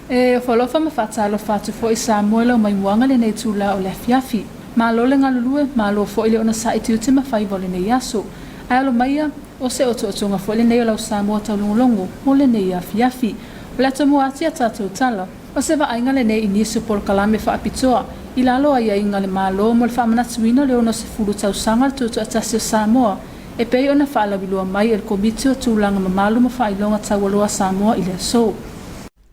E ofo alofa ma faatalofa atu foi Samoa i lau maimuaga lenei itulā o le afiafi. Malo le galulue, malo foi le onosai tiute ma faiva o lenei aso. Ae alo maia, o se otootoga foi lenei o lau Samoa taulogologo mo lenei afiafi. O le atomua ati a tatou tala, o se vaaiga lenei i nisi o polokalame faapitoa i lalo o aiaiga a le Malo mo le faamanatuina o le 60 tausaga o le Tutoatasi o Samoa e pei ona faalauiloa mai e le Komiti o Tulaga Mamalu ma Faailoga Taualoa a Samoa i le aso.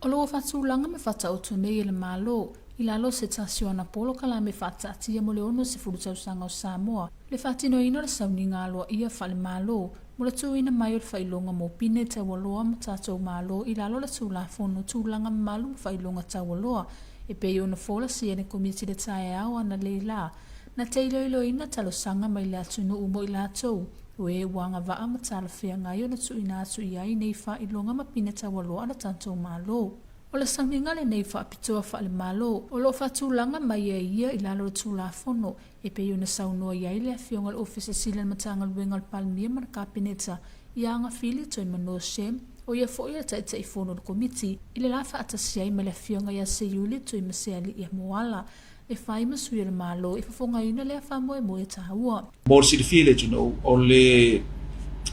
O lo o faatulaga ma faataoto nei e le Malo i lalo o se tasi o ana polokalame faataatia mo le 60 tausaga o Samoa le faatinoina o le sauniga aloaia faale-Malo mo le tuuina mai o le faailoga mo pine taualoa ma tatou Malo i lalo o le Tulafono Tulaga Mamalu ma Faailoga Taualoa e pei ona folasia e le Komiti i le taeao analeila na te iloiloina talosaga mai le atunuu mo i latou o e ua agavaa ma talafeagai ona tuuina atu i ai nei faailoga ma pine taualoa a lo tatou Malo. O le sauniga lenei faapitoa faale-Malo o lo o faatulaga mai ai ia i lalo o le Tulafono e pei ona saunoa i ai le Afioga i le Ofisa Sili o le Matagaluega o le Palemia ma le Kapeneta ia Agafili Toimanoa Shem, o ia foi o le Taitaifono o le Komiti, i le la faatasi ai ma le Afioga ia Seiuli Tuimaseali'i Moala e fai ma sui o le Malo i fofogaina lea faamoemoe taua. Mo le silafia e le atunuu, o le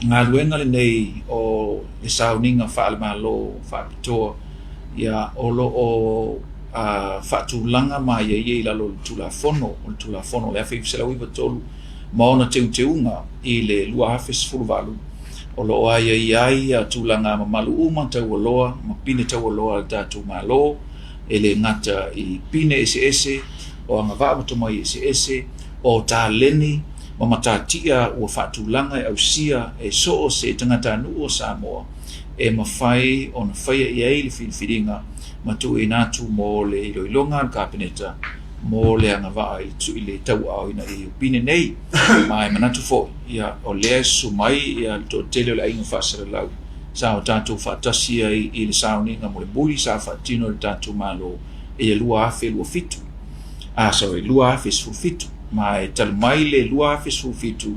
galuega lenei o le sauniga faale-Malo faapitoa, ia, o lo o faatulaga ma aiaia i lalo o le Tulafono, o le Tulafono o le 1993 ma ona teuteuga i le 2018, o lo o aiaia ai tulaga mamalu uma taualoa ma pine taualoa a le tatou Malo, e le gata i pine eseese, o agavaa ma tomai eseese, o taleni ma matatia ua faatulaga e ausia e so o se tagatanuu o Samoa e mafai ona faia i ai le filifiliga ma tuuina atu mo le iloiloga a le Kapeneta mo le agavaa i le tauaaoina i pine nei. Ma e manatu foi, ia, o lea e susu mai ia le toatele o le aiga faasalalau sa o tatou faatasi ai i le sauniga mulimuli sa faatino e le tatou Malo i le 2027, ah sorry, 2017. Ma e talu mai le 2017,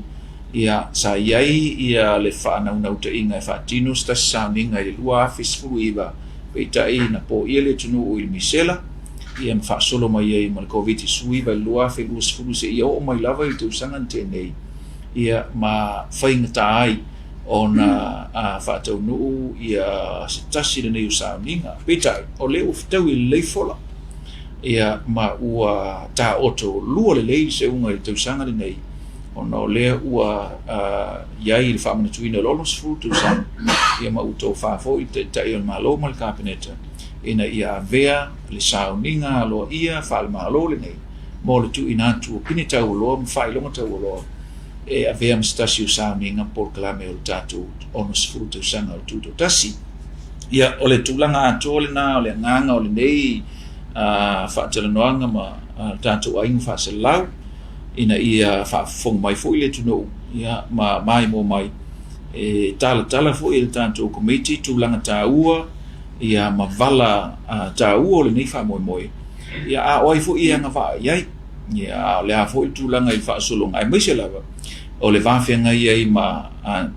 ia, sa i ai ia le faanaunautaiga e faatino se tasi sauniga i le 2019, peitai na poia le atunuu i le misela, ia ma faasolo mai ai ma le Koviti-19 i le 2020 seia oo mai lava i le tausaga na tea nei, ia ma faigata ai ona faataunuu ia se tasi lenei o sauniga. Peitai, o lea ua fetaui lelei fola, ia ma ua taoto lua lelei le seuga i le tausaga lenei, ona o lea ua i ai le faamanatuina o le 60 tausaga, ia ma ua tofa foi le Taitai o le Malo ma le Kapeneta ina ia avea le sauniga aloaia faale-Malo lenei mo le tuuina atu o pine taualoa ma faailoga taualoa e avea ma se tasi o sauniga polokalame o le tatou 60 tausaga o le Tutoatasi. Ia, o le tulaga atoa lena o le agaga o lenei faatalanoaga ma le tatou aiga faasalalau ina ia faafofoga mai foi le atunuu ia, ma maimoa mai e talatala foi e le tatou Komiti tulaga taua ia ma vala taua o lenei faamoemoe, ia a o ai foi e agavaa i ai. Ia, a o le a foi le tulaga i le faasologa, aemaise lava o le va feagai ai ma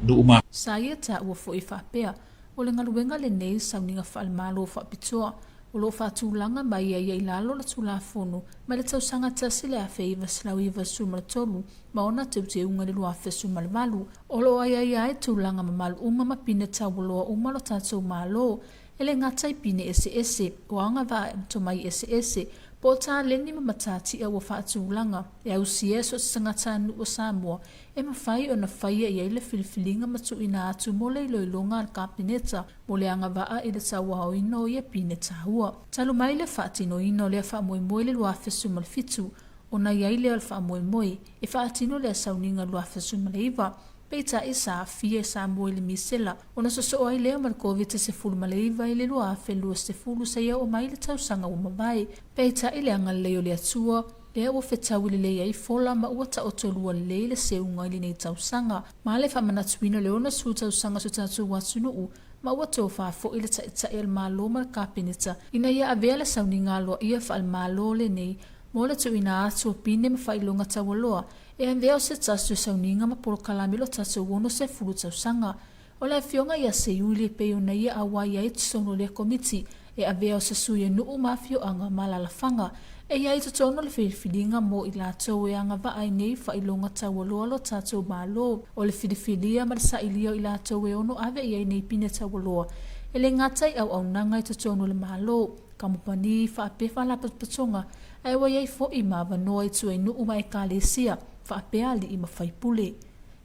nuu ma. Sa ia taua foi faapea, o le galuega lenei sauniga faale-Malo faapitoa o lo o faatulaga mai ai i lalo o le Tulafono mai le tausaga 1993 ma ona teuteuga i le 2018, o lo o aiaia ai tulaga mamalu uma ma pine taualoa uma o lo tatou Malo, e le gata i pine eseese, o agavaa ma tomai eseese, po o taleni ma matatia ua faatulaga e ausia e so o se tagatanuu o Samoa e mafai ona faia i ai le filifiliga ma tuuina atu mo le iloiloga a le Kapeneta mo le agavaa i le tauaoina o ia pine taua. Talu mai le faatinoina o lea faamoemoe i le 2017, ona i ai lea o le faamoemoe e faatino lea sauniga 2019, peitai sa aafia i Samoa i le misela ona sosoo ai lea ma le Koviti-19 i le 2020 seia oo mai le tausaga ua mavae. Peitai le agalelei o le Atua, lea ua fetaui lelei ai fola ma ua taoto lua lelei le seuga i lenei tausaga, ma le faamanatuina o le 60 tausaga o si o tatou atunuu, ma ua tofa foi le Taitai o le Malo ma le Kapeneta ina ia avea le sauniga aloaia faale-Malo lenei mo le tuuina atu o pine ma faailoga taualoa e avea o se tasi o sauniga ma polokalame lo tatou 60 tausaga. O le Afioga ia Seiuli e pei ona ia auai ai totonu o lea Komiti. E avea o se sui o nuu ma afioaga ma alaalafaga e i ai i totonu o le filifiliga mo i latou e agavaa i nei faailoga taualoa lo tatou Malo. O le filifilia ma le sailia o i latou e ono ave i ai nei pine taualoa e le gata i auaunaga i totonu o le Malo, kamupani faapea faalapotopotoga, ae ua i ai foi ma avanoa i tua i nuu ma ekalesia faapea alii ma faipule.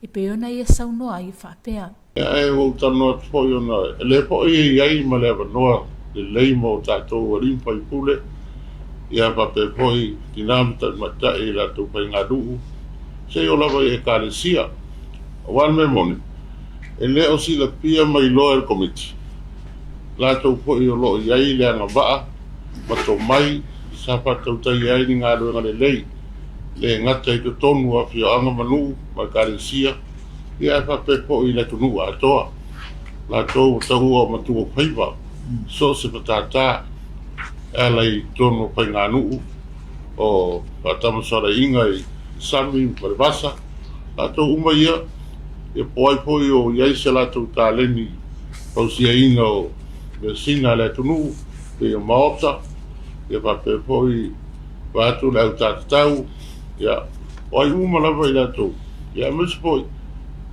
E pei ona ia saunoa ai e faapea. Ae ua ou talanoa atu foi ona o lea foi e i ai ma le avanoa lelei mo tatou alii ma faipule, ia faapea foi tina ma tamaitai i latou faiganuu, seia oo lava i Ekalesia. Aua le mea moni, e le o silafia ma iloa e le Komiti, latou foi o lo o i ai le agavaa ma tomai sa faatautaia ai ni galuega lelei, le gata i totonu o afioaga ma nuu ma Ekalesia, Ia ae faapea foi i le atunuu atoa, latou ua taua o matua faiva, so o se matata e ala i totonu o faiganuu, o faatamasoalaiga i sami ma le vasa, latou uma ia, ia po ai foi o i ai se latou taleni fausiaina o measina a le atunuu, pei o maota, ia faapea foi vaeatu le au tatatau, ia, o ai uma lava i latou, ia aemaise foi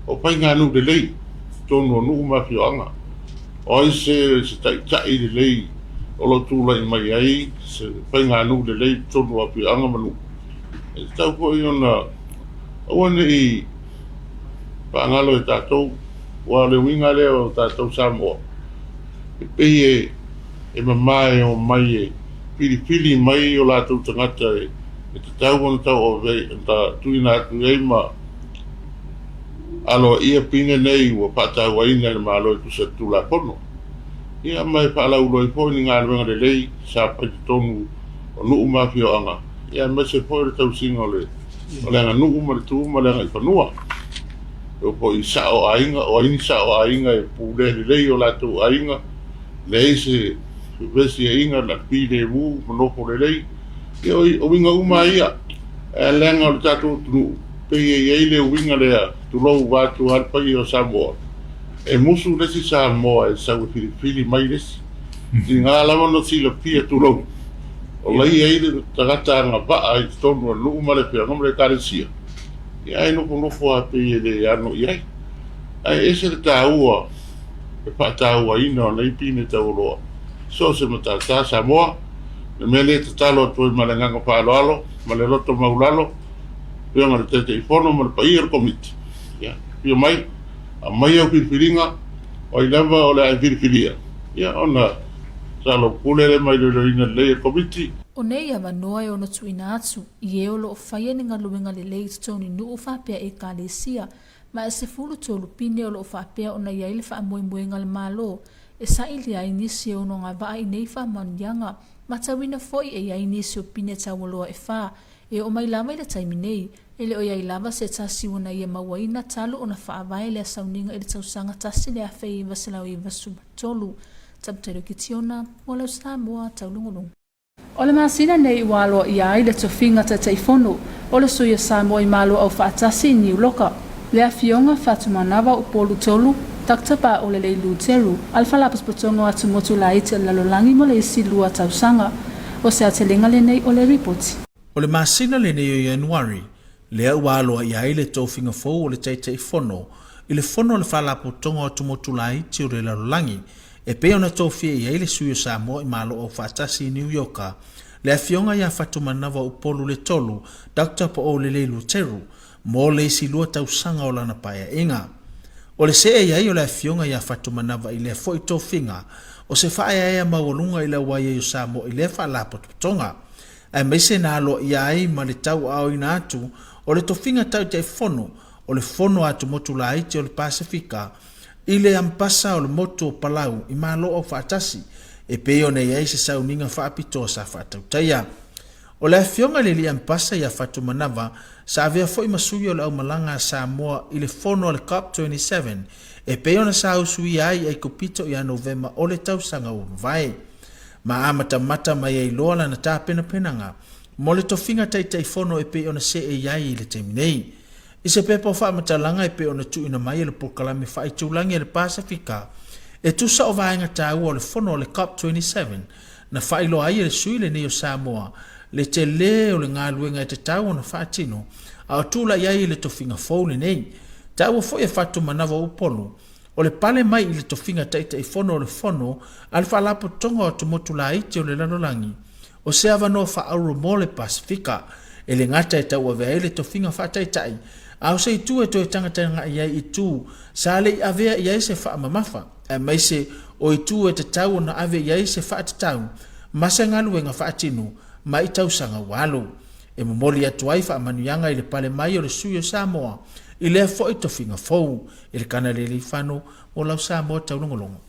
o faiganuu lelei i totonu o nuu ma afioaga. O ai se se taitai lelei o lo o tulai mai ai se faiganuu lelei i totonu o afioaga ma nuu, e tatau foi ona aua ne i faagalo e tatou, aua o le uiga lea o tatou Samoa, e pei e mama e omai e filifili mai o latou tagata e tatau ona tauave ona tuuina atu i ai ma aloaia pine nei ua faatauaina e le Malo e tusa i le Tulafono. Ia ma e faalauiloa ai foi ni galuega lelei sa fai i totonu o nuu ma afioaga, ia aemaise foi o le tausiga o le o le aganuu ma le tu ma le agaifanua. E oo foi i sao o aiga, o ai ni sao o aiga e pulea lelei o latou aiga, leai se fevesiaiga na filemu ma nofo lelei. Ia o uiga uma lava ia, ae leaga o le tatou atunuu, pei e i ai le uiga lea, tulou vaeatu lava le paia o Samoa, e musu le isi Samoa e sau e filifili mai le isi. Tiga lava ona silafia, tulou, o la e i ai le tagata agavaa i totonu o le nuu ma le afioaga ma le ekalesia, ia ae nofonofo lava pei e le ano i ai. Ae ese le taua e faatauaina o nei pine taualoa, so o se matata Samoa. Le mea lea e tatalo atu ai ma le agaga faaaloalo ma le loto maulalo, Afioga i le Taitaifono ma le paia o le Komiti, ia, afio mai, aumai au filifiliga, o ai lava o le a e filifilia, ia ona soalaupule lea ma iloiloina lelei e le Komiti. O nei avanoa e ono tuuina atu i e o lo o faia ni galuega lelei i totonu i nuu faapea Ekalesia ma e 13 pine o lo o faapea ona i ai le faamoemoega a le Malo e sailia ai nisi e ono agavaa i nei faamanuiaga, matauina foi e i ai nisi o pine taualoa e fa e oo mai lava i le taimi nei, e le o i ai lava se tasi ua na ia mauaina talu ona faavae lea sauniga i le tausaga 1993. Taputailo Kitiona, mo lau Samoa taulugulugu. O le masina nei ua aloaia ai le tofiga Taitaifono o le Sui o Samoa i Malo Aufaatasi i Niu Loka, le Afioga Fatumanava Upolu Tolu, Doctor Paolelei Luteru, a le Faalapotopotoga o Atumotu Laiti o le Lalolagi mo le isi lua tausaga. O se aotelega lenei o le Lipoti. O le masina lenei o Ianuari, lea ua aloaia ai le tofiga fou o le Taitaifono i le Fono a le Faalapotopotoga o Atumotu Laiti o le Lalolagi e pei ona tofia i ai le sui o Samoa i Malo Aufaatasi i Niu Ioka, le Afioga ia Fatumanava Upolu Le Tolu, Doctor Po'olelei Luteru, mo le isi lua tausaga o lana paeaiga. O le see i ai o le Afioga ia Fatumanava i lea foi tofiga, o se faaeaea maualuga i le auai ai o Samoa i lea Faalapotopotoga, aemaise na aloaia ai ma le tauaaoina atu o le tofiga Taitaifono o le Fono a Atumotu Laiti o le Pasefika i le Ampasa o le Motu o Palau i Malo Aufaatasi, e pei ona i ai se sauniga faapitoa sa faatautaia. O le Afioga i le Alii Ampasa ia Fatumanava sa avea foi ma sui o le aumalaga a Samoa i le fono a le Cop 27 e pei ona sa usuia ai i Aikupito ia Novema o le tausaga ua mavae. Ma amatamata mai ai loa lana tapenapenaga mo le tofiga Taitaifono e pei ona see i ai i le taimi nei. I se pepa o faamatalaga e pei ona tuuina mai e le polokalame faaitulagi a le Pasefika, E tusa o vaega taua o le fono a le Cop 27 na faailoa ai e le sui lenei o Samoa le tele o le galuega e tatau ona faatino a o tulai ai i le tofiga fou lenei. Taua foi e Fatumanava o Upolu o le pale mai i le tofiga Taitaifono o le Fono a le Faalapotopotoga o Atumotu Laiti o le Lalolagi o se avanoa faauro mo le Pasefika e le gata e tauavea ai le tofiga faataitai a o se itu e toe tagatagai ai i itu sa le i avea i ai se faamamafa aemaise o itu e tatau ona ave i ai se faatatau ma se galuega faatino mai i tausaga ua alu. E momoli atu ai faamanuiaga i le pale mai o le sui o Samoa i lea foi tofiga fou. Elikana Lealeifano mo lau Samoa Taulogologo.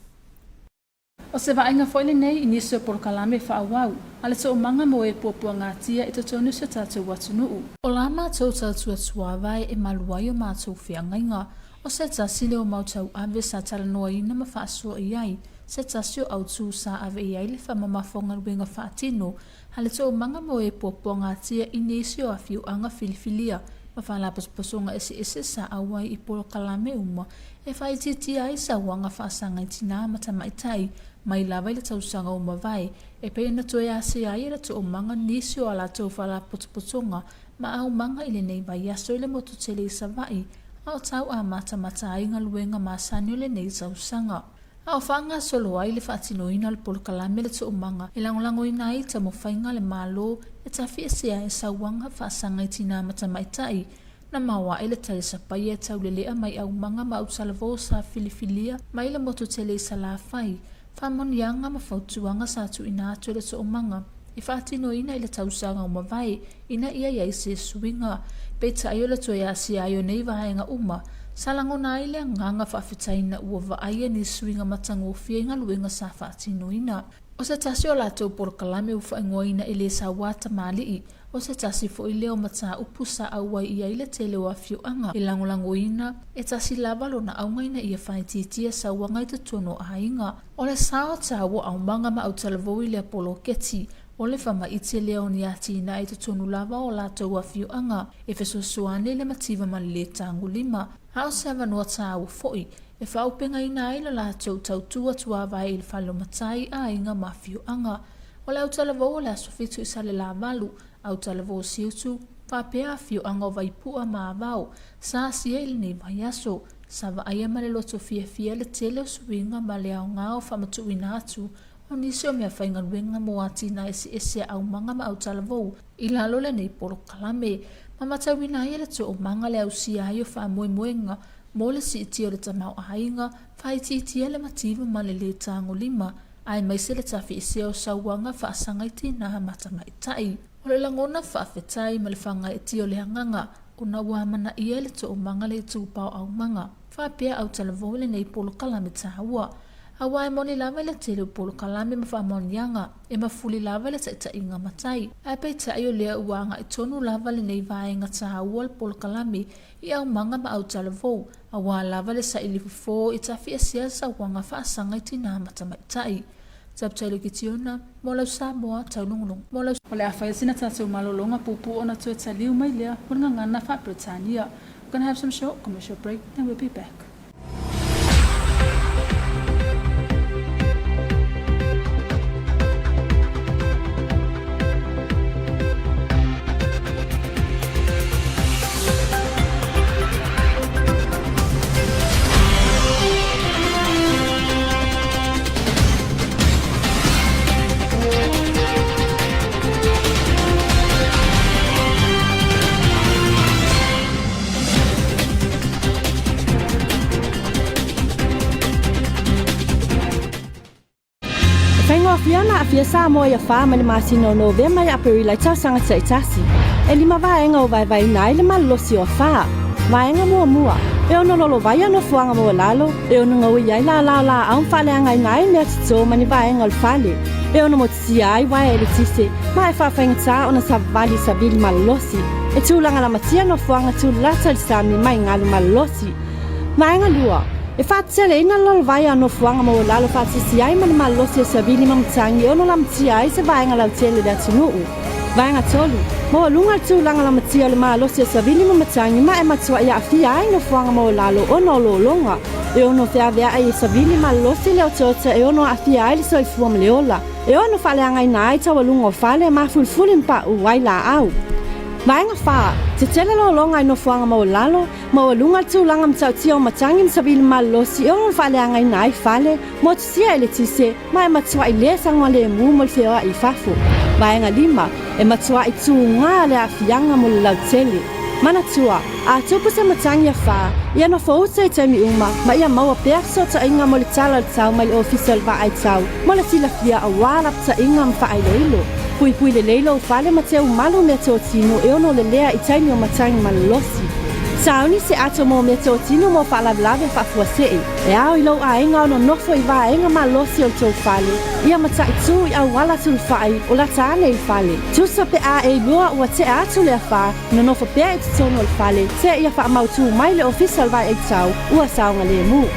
O se vaaiga foi lenei i nisi o polokalame faaauau a le toomaga mo e puapuagatia i totonu o si o tatou atunuu. O la matou tautua tuavae e malu ai o matou feagaiga, o se tasi lea o mau tauave sa talanoaina ma faasoa i ai se tasi o autū sa ave i ai le faamamafa o galuega faatino a le toomaga mo e puapuagatia i nisi o afioaga filifilia ma faalapotopotoga eseese sa auai i polokalame uma e faaitiitia ai sauaga faasaga i tinā ma tamaitai mai lava i le tausaga ua mavae, e pei ona toe asia ai e le toomaga nisi o a latou faalapotopotoga ma aumaga i lenei vaiaso i le motu tele i Savaii a o tau amatamata ai galuega masani o lenei tausaga. A o faagasolo ai le faatinoina o le polokalame le toomaga e lagolagoina ai taumafaiga a le Malo e tafiesea ai sauaga faasaga i tinā ma tamaitai na maoae le talisapaia e taulelea mai aumaga ma autalavou sa filifilia mai le motu tele i Salafai, faamanuiaga ma fautuaga sa tuuina atu e le toomaga e faatinoina i le tausaga ua mavae ina ia i ai se suiga. Peitai o le toe asia ai o nei vaega uma, sa lagona ai le agaga faafetai ina ua vaaia ni suiga matagofie i galuega sa faatinoina. O se tasi o latou polokalame ua faaigoaina e le saua tamalii, o se tasi foi lea o mataupu sa auai i ai le tele o afioaga e lagolagoina e tasi lava lona auga ina ia faaitiitia sauaga i totonu o aiga. O le sao taua aumaga ma autalavou i lea poloketi, O le faamaite lea o ni atinae i totonu lava o latou afioaga e fesoasoani i le mativa ma le lē tagolima, a o se avanoa taua foi e faaaupegaina ai lo latou tautua tuavae i le fale o matai, aiga ma afioaga. O le autalavou o le Aso Fitu i Salelavalu, autalavou o Siutu, faapea afioaga o Vaipua ma Avao, sa asia i lenei vaiaso. Sa vaaia ma le loto fiafia le tele o suiga ma le aoga o faamatuuina atu O nisi o meafaigaluega mo atinae eseese a aumaga ma autalavou i lalo o lenei polokalame, ma matauina ai e le toomaga le ausia ai o faamoemoega mo le siitia o le tamaoaiga, faaitiitia le mativa ma le lē tagolima, aemaise le tafiesea o sauaga faasaga i tinā ma tamaitai. O le lagona faafetai ma le fagaetia o le agaga ona ua amanaia e le toomaga le itupa o aumaga faapea autalavou i lenei polokalame taua. Aua e moni lava i le tele o polokalame ma faamaoniaga e mafuli lava i le taitaiga matai. Ae peitai o lea ua agai tonu lava lenei vaega taua o le polokalame i aumaga ma autalavou, aua lava le saili fofo i tafiesea sauaga faasaga i tinā ma tamaitai. Taputailo Kitiona, mo lau Samoa taulogologo. Mo lau. O le a fai sina tatou malologa puupuu ona toe taliu mai lea mo le gagana faa-Peretania. We're gonna have some short commercial break, then we'll be back. E faigofie ona aafia Samoa i afa mai le masina o Novema ia Aperila i tausaga taitasi. E lima vaega o vaevaeina ai le malolosi o afa. Vaega muamua, e ono lolovaia nofoaga maualalo, e ono gaoia ai lala o laau ma faaleagaina ai mea toto ma ni vaega o le fale, e ono motitia ai uaea eletise ma e faafaigata ona savavali i savili malolosi. E tulaga lamatia nofoaga tulata i le sami mai galu malolosi. Vaega 2, E faateteleina le lolovaia o nofoaga maualalo faatasi ai ma le malolosi o savili ma matagi e ono lamatia ai se vaega lautele i le atunuu. Vaega 3, Maualuga le tulaga lamatia o le malosi o savili ma matagi ma e matuai aafia ai nofoaga maualalo ona o lologa. E ono feaveai e savili malolosi le otaota e ono aafia ai le soifua ma le ola, e ono faaleagaina ai taualuga o fale ma fulifuli ma pauu ai laau. Vaega 4, Tetele lologa i nofoaga maualalo, maualuga le tulaga matautia o matagi ma savili malolosi e ono faaleagaina ai fale, motusia eletise, ma e matuai le saogalemu mo le feoai i fafo. Vaega 5, E matuai tūgā le aafiaga mo le lautele. Manatua, a tupu se matagi afa, ia nofouta i taimi uma ma ia maua pea fesootaiga mo le tala o le tau mai le Ofisa o le Vaai Tau mo le silafia aua lapataiga ma faailoilo. Puipui lelei lou fale ma teumalu meatotino e ono lelea i taimi o matagi malolosi. Sauni se ato mo meatotino mo faalavelave faafuasei. E ao i lou aiga ona nofo i vaega malosi o le tou fale, ia mataitū i auala sulufai o lata ane i le fale. Tusa pe a e iloa ua tea atu le afa, nonofo pea i totonu o le fale, seia faamautū mai le Ofisa o le Vaeaitau ua saogalemu.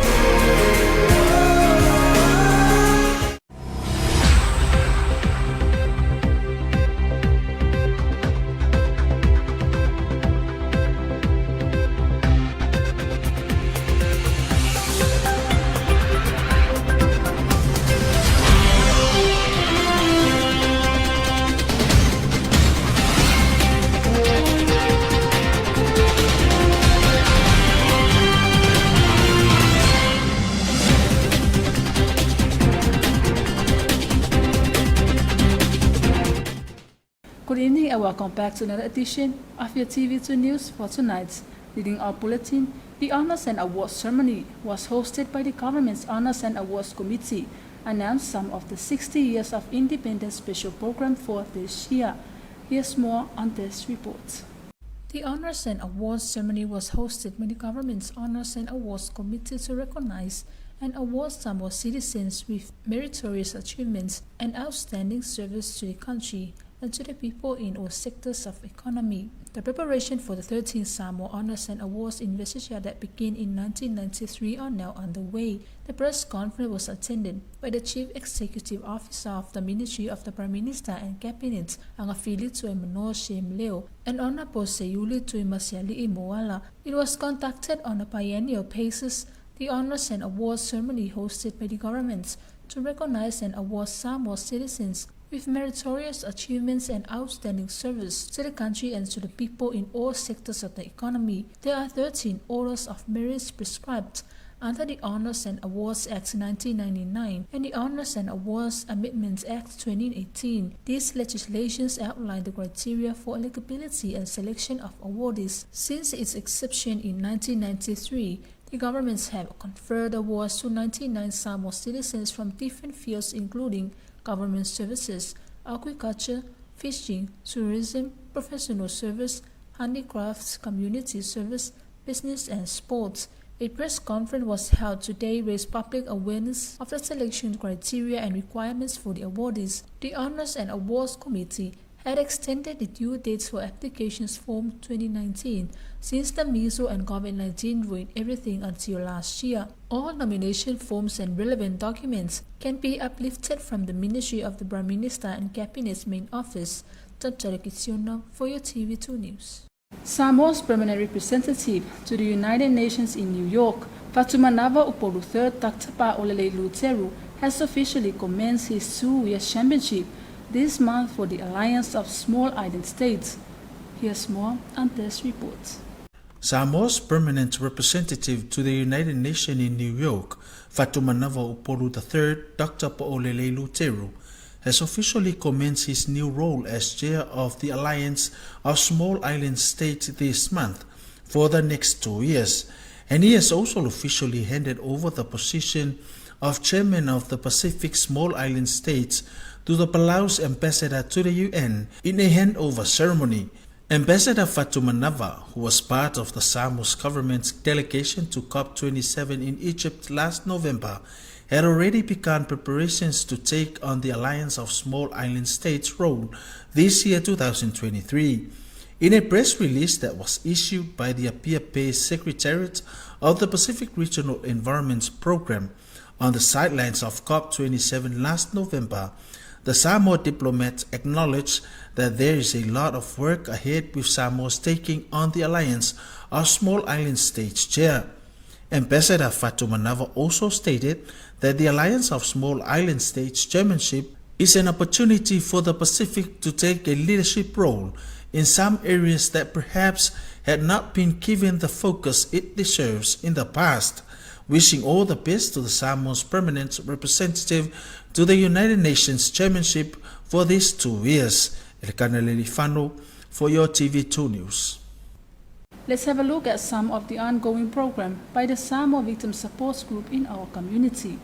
Good evening and welcome back to another edition of your TV2 News for tonight. Leading our bulletin, the Honors and Awards ceremony was hosted by the government's Honors and Awards Committee, announced some of the 60 years of independence special program for this year. Here's more on this report. The Honors and Awards ceremony was hosted by the government's Honors and Awards Committee to recognize and award Samoa citizens with meritorious achievements and outstanding service to the country and to the people in all sectors of economy. The preparation for the 13th Samoa Honors and Awards investiture that began in 1993 are now underway. The press conference was attended by the Chief Executive Officer of the Ministry of the Prime Minister and Cabinet, Agafili Tuaimanoa Shem Leo, and Honorable Seiuli Tuimasiali'i Moala. It was conducted on a biennial basis, the Honors and Awards ceremony hosted by the government to recognize and award Samoa citizens with meritorious achievements and outstanding service to the country and to the people in all sectors of the economy. There are 13 orders of merits prescribed under the Honors and Awards Act 1999 and the Honors and Awards Amendments Act 2018. These legislations outline the criteria for eligibility and selection of awardees. Since its inception in 1993, the governments have conferred awards to 99 Samoa citizens from different fields including government services, agriculture, fishing, tourism, professional service, handicrafts, community service, business and sports. A press conference was held today to raise public awareness of the selection criteria and requirements for the awardees. The Honors and Awards Committee had extended the due dates for applications form 2019 since the measles and COVID-19 ruined everything until last year. All nomination forms and relevant documents can be uplifted from the Ministry of the Prime Minister and Cabinet's main office. Dr. for your TV2 News. Samoa's permanent representative to the United Nations in New York, Fatumanava Upolu III Dr. Paolele Luteru, has officially commenced his 2-year championship this month for the Alliance of Small Island States. Here's more on this report. Samoa's permanent representative to the United Nations in New York, Fatumanava Upolu III, Dr. Paolele Luteru, has officially commenced his new role as chair of the Alliance of Small Island States this month for the next 2 years, and he has also officially handed over the position of chairman of the Pacific Small Island States to the Palau's ambassador to the UN in a handover ceremony. Ambassador Fatumanava, who was part of the Samoa's government's delegation to COP27 in Egypt last November, had already begun preparations to take on the Alliance of Small Island States role this year 2023. In a press release that was issued by the Apia-based Secretariat of the Pacific Regional Environment Program on the sidelines of COP27 last November, The Samoa diplomats acknowledged that there is a lot of work ahead with Samoa's taking on the alliance of small island states chair. Ambassador Fatumanava also stated that the Alliance of Small Island States chairmanship is an opportunity for the Pacific to take a leadership role in some areas that perhaps had not been given the focus it deserves in the past. Wishing all the best to the Samoa's permanent representative to the United Nations chairmanship for these 2 years. Elkanah Lelifano for your TV2 News. Let's have a look at some of the ongoing program by the Samoa Victim Support Group in our community.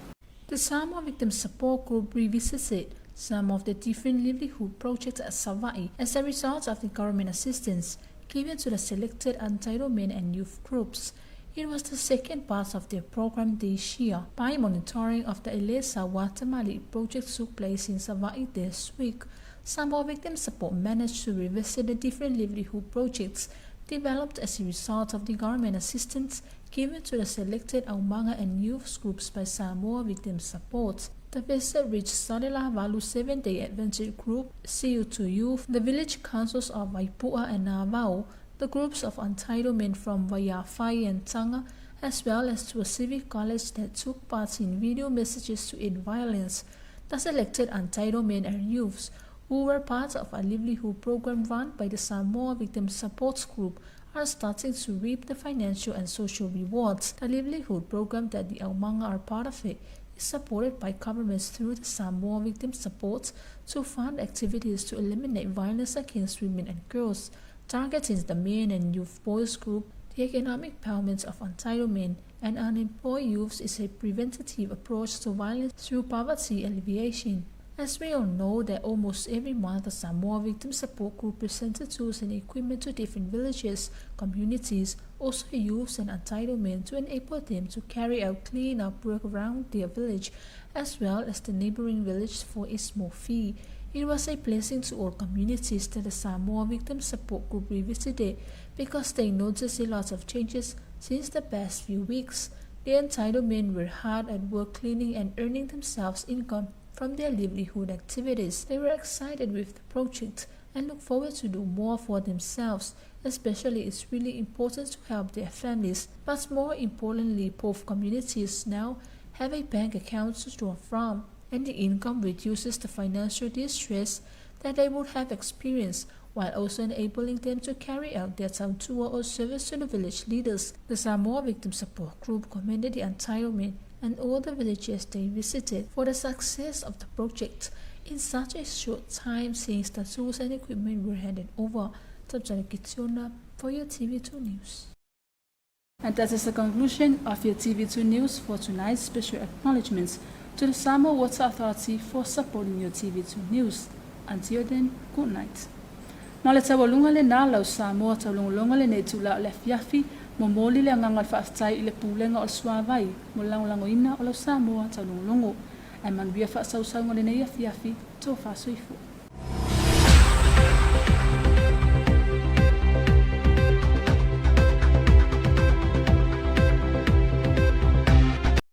The Samoa Victim Support Group revisited some of the different livelihood projects at Savai'i as a result of the government assistance given to the selected untitled men and youth groups. It was the second part of their program this year. By monitoring of the Elesa Watamali project took place in Savai'i this week. Samoa Victim Support managed to revisit the different livelihood projects developed as a result of the government assistance given to the selected Aumaga and youth groups by Samoa Victim Support. The visit reached Salelavalu Seventh-day Adventist Group, CU2 Youth, the village councils of Vaipua and Navao, the groups of untitled men from Vaiafai and Tanga, as well as to a civic college that took part in video messages to end violence. The selected untitled men and youths who were part of a livelihood program run by the Samoa Victim Support Group are starting to reap the financial and social rewards. The livelihood program that the Aumaga are part of it is supported by governments through the Samoa Victim Support to fund activities to eliminate violence against women and girls, targeting the men and youth boys group. The economic empowerment of untitled men and unemployed youths is a preventative approach to violence through poverty alleviation. As we all know that almost every month the Samoa Victim Support Group presented tools and equipment to different villages, communities, also youths and untitled men to enable them to carry out clean-up work around their village as well as the neighboring village for a small fee. It was a blessing to all communities that the Samoa Victim Support Group revisited because they noticed a lot of changes since the past few weeks. The entitled men were hard at work cleaning and earning themselves income from their livelihood activities. They were excited with the project and look forward to do more for themselves. Especially, it's really important to help their families. But more importantly, both communities now have a bank account to draw from, and the income reduces the financial distress that they would have experienced while also enabling them to carry out their tautua or service to the village leaders. The Samoa Victim Support Group commended the entitlement and all the villages they visited for the success of the project in such a short time since the tools and equipment were handed over. For your TV2 News. And that is the conclusion of your TV2 News for tonight's special acknowledgements to the Samoa Water Authority for supporting your TV2 News. Until then, good night. Ma le taualuga lenā lau Samoa taulogologo lenei itulā o le afiafi, momoli le agaga o le faafetai i le Pulega o le Suavai mo le lagolagoina o lau Samoa taulogologo. Ae manuia faasausauga o lenei afiafi, tofa soifua.